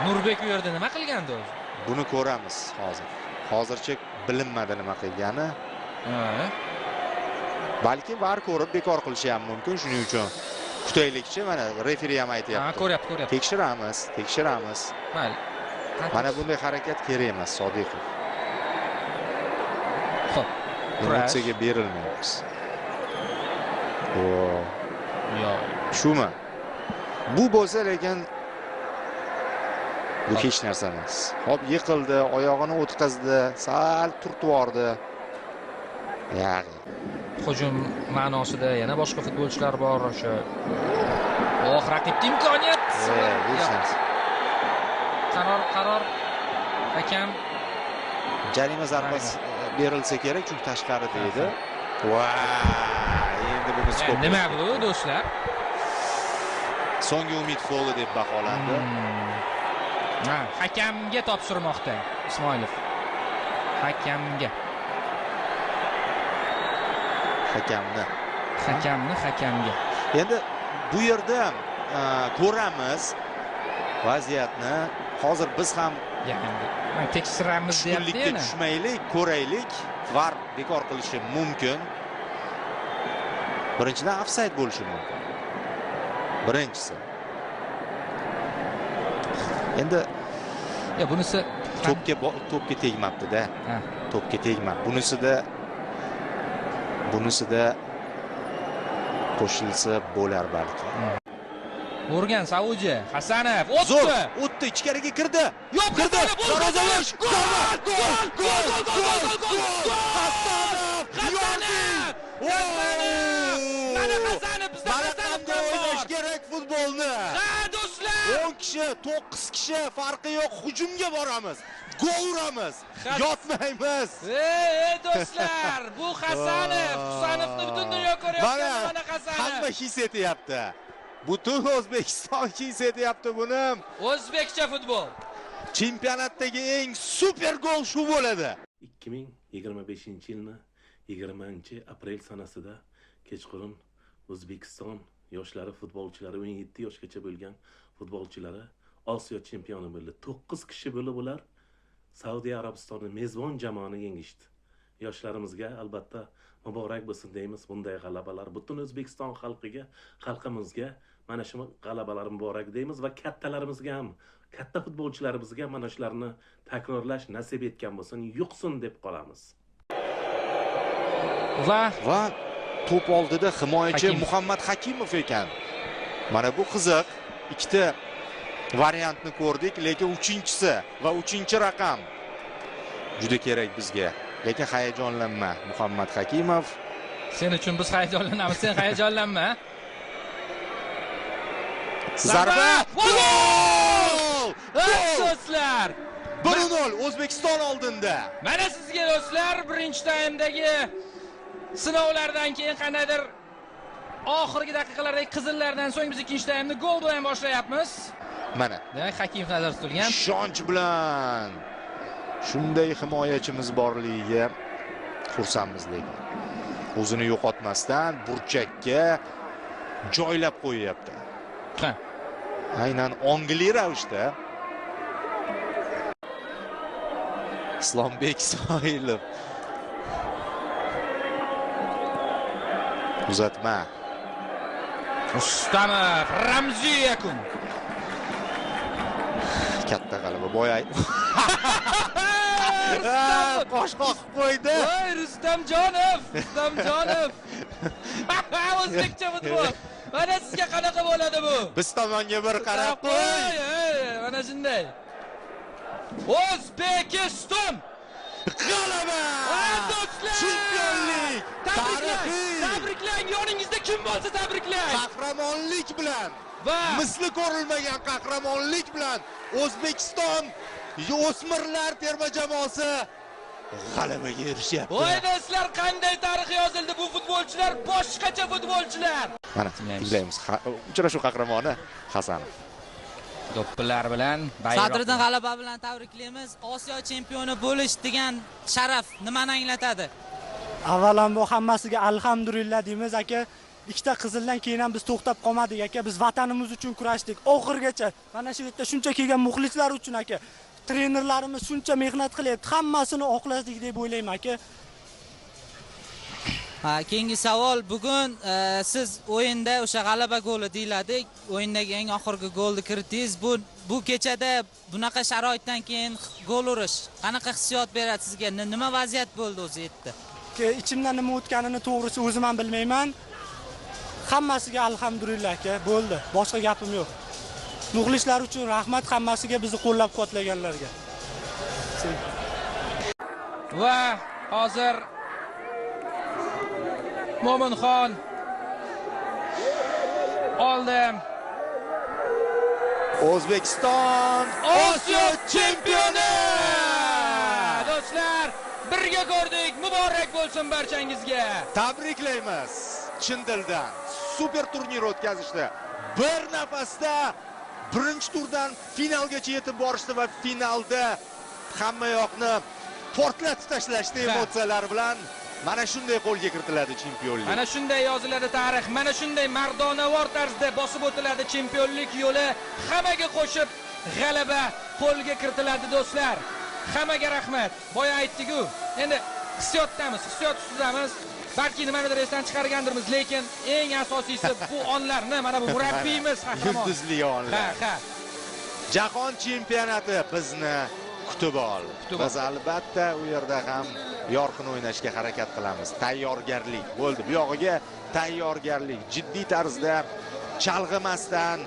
Nurbek u yerda nima qilgandi o'zi? Buni ko'ramiz hozir. Hozircha bilinmadi nima qilgani. Balki VAR ko'rib bekor qilishi ham mumkin, shuning uchun kutaylikchi. Mana referi ham aytayapti. Ko'ryapti, ko'ryapti. Tekshiramiz, tekshiramiz. Mayli. Mana bunday harakat kerak emas, Sodiqov. Xo'p. Emotsiyaga berilmaymiz. Yo'q. Shumi? Bu bo'lsa lekin bu hech narsa emas. Hop, yiqildi, oyog'ini o'tkazdi, sal turtib yubordi. Ya'ni hujum ma'nosida yana boshqa futbolchilar bor o'sha. Oh, raqibga imkoniyat. Hech narsa. Qaror hakam jarima zarbasi berilsa kerak, chunki tashqarida edi. Voy, endi buni skop. Nima bu do'stlar? So'nggi umid foli deb baholandi. Ha, hakamga topshirmoqda Ismoilov. Hakamga. Hakamni. Hakamni hakamga. Endi bu yerda ko'ramiz vaziyatni. Hozir biz ham tekshiramiz deyapti yana. Tushmaylik, ko'raylik. VAR bekor qilishi mumkin. Birinchidan ofsayd bo'lishi mumkin. Birinchisi. Endi ya bunisi to'pga tegmabdi-da. To'pga tegmabdi. Bunisida qo'shilsa bo'lar balki. Urgan Saudiya, Hasanov o'tdi. O'tdi, ichkariga kirdi. Yo'q, kirdi. Darvozalash. Gol! Gol! Gol! Gol! Gol! Hasanov! Hasanov! Mana Hasanov, bizda Hasanov o'ynash kerak futbolni. Ha, do'stlar! 10 kishi, 9 kishi farqi yo'q, hujumga boramiz. Gol uramiz. Yotmaymiz. Ey, do'stlar, bu Hasanov, Husanovni butun dunyo ko'ryapti, mana Hasanov. Hamma his etyapti. Butun O'zbekiston his etyapti buni. O'zbekcha futbol. Chempionatdagi eng super gol shu bo'ladi. 2025-yilni 20-aprel sanasida kechqurun O'zbekiston yoshlari futbolchilari 17 yoshgacha bo'lgan futbolchilari Osiyo chempioni bo'ldi. 9 kishi bo'lib ular Saudiya Arabistoni mezbon jamoani yengishdi. Yoshlarimizga albatta muborak bo'lsin deymiz. Bunday g'alabalar butun O'zbekiston xalqiga, xalqimizga mana shu g'alabalar muborak deymiz va kattalarimizga ham, katta futbolchilarimizga mana shularni takrorlash nasib etgan bo'lsin, yuqsin deb qolamiz. Va to'p oldida himoyachi Muhammad Hakimov ekan. Mana bu qiziq. Ikkita variantni ko'rdik, lekin uchinchisi va uchinchi raqam juda kerak bizga. Lekin hayajonlanma Muhammad Hakimov. Sen uchun biz hayajonlanamiz, sen hayajonlanma. Zarba! Gol! Do'stlar! 1-0 O'zbekiston oldinda. Mana sizga do'stlar, birinchi taymdagi sinovlardan keyin qandaydir oxirgi daqiqalardagi qizillardan so'ng biz ikkinchi taymni gol bilan boshlayapmiz. Mana. Demak, Hakimov nazarda tutilgan. Ishonch bilan shunday himoyachimiz borligiga xursandmiz lekin. O'zini yo'qotmasdan burchakka joylab qo'yyapti. Ha. Aynan ongli ravishda. Islombek Ismoilov. Uzatma. Rustamov, ramziy yakun. Katta g'alaba. Boya qosh qoqib qo'ydi. Voy Rustamjonov, Rustamjonov. O'zbekcha futbol. Mana sizga qanaqa bo'ladi bu? Biz tomonga bir qarab qo'y. Mana shunday. O'zbekiston g'alaba! Do'stlar! Chempionlik! Tabriklang! Tabriklang! Yoningizda kim bo'lsa tabriklang! Qahramonlik bilan va misli ko'rilmagan qahramonlik bilan O'zbekiston o'smirlar terma jamoasi g'alabaga erishyapti. Voy do'stlar, qanday tarix yozildi! Bu futbolchilar boshqacha futbolchilar. Mana tinglaymiz. Uchrashuv qahramoni Hasanov. Do'ppilar bilan bayroq. Sadriddin g'alaba bilan tabriklaymiz. Osiyo chempioni bo'lish degan sharaf nimani anglatadi? Avvalambor hammasiga alhamdulillah deymiz aka. Ikkita qizildan keyin ham biz to'xtab qolmadik aka. Biz vatanimiz uchun kurashdik oxirigacha. Mana shu yerda shuncha kelgan muxlislar uchun aka. Trenerlarimiz shuncha mehnat qilyapti. Hammasini oqladik deb o'ylayman aka. Ha, keyingi savol. Bugun siz o'yinda o'sha g'alaba goli deyiladi. O'yindagi eng oxirgi golni kiritdingiz. Bu kechada bunaqa sharoitdan keyin gol urish qanaqa hissiyot beradi sizga? Nima vaziyat bo'ldi o'zi yerda? Ichimdan nima o'tganini to'g'risi o'zim ham bilmayman. Hammasiga alhamdulillah aka, bo'ldi. Boshqa gapim yo'q. Muxlislar uchun rahmat hammasiga, bizni qo'llab-quvvatlaganlarga. Va hozir Mo'minxon oldi. O'zbekiston Osiyo chempioni! Do'stlar, birga ko'rdik. Muborak bo'lsin barchangizga. Tabriklaymiz chin dildan. Super turnir o'tkazishdi. Bir nafasda birinchi turdan finalgacha yetib borishdi va finalda hamma yoqni portlatib tashlashdi emotsiyalar bilan. Mana shunday qo'lga kiritiladi chempionlik. Mana shunday yoziladi tarix. Mana shunday mardonavor tarzda bosib o'tiladi chempionlik yo'li. Hammaga qo'shib g'alaba qo'lga kiritiladi do'stlar. Hammaga rahmat. Boya aytdik-ku. Endi hissiyotdamiz, hissiyot ustidamiz. Balki nimanidir esdan chiqargandirmiz, lekin eng asosiysi bu onlarni mana bu murabbiyimiz qahramon. Yulduzli onlar. Ha, ha. Jahon chempionati bizni kutib ol. Biz albatta u yerda ham yorqin o'ynashga harakat qilamiz. Tayyorgarlik bo'ldi. Bu yog'iga tayyorgarlik jiddiy tarzda, chalg'imasdan.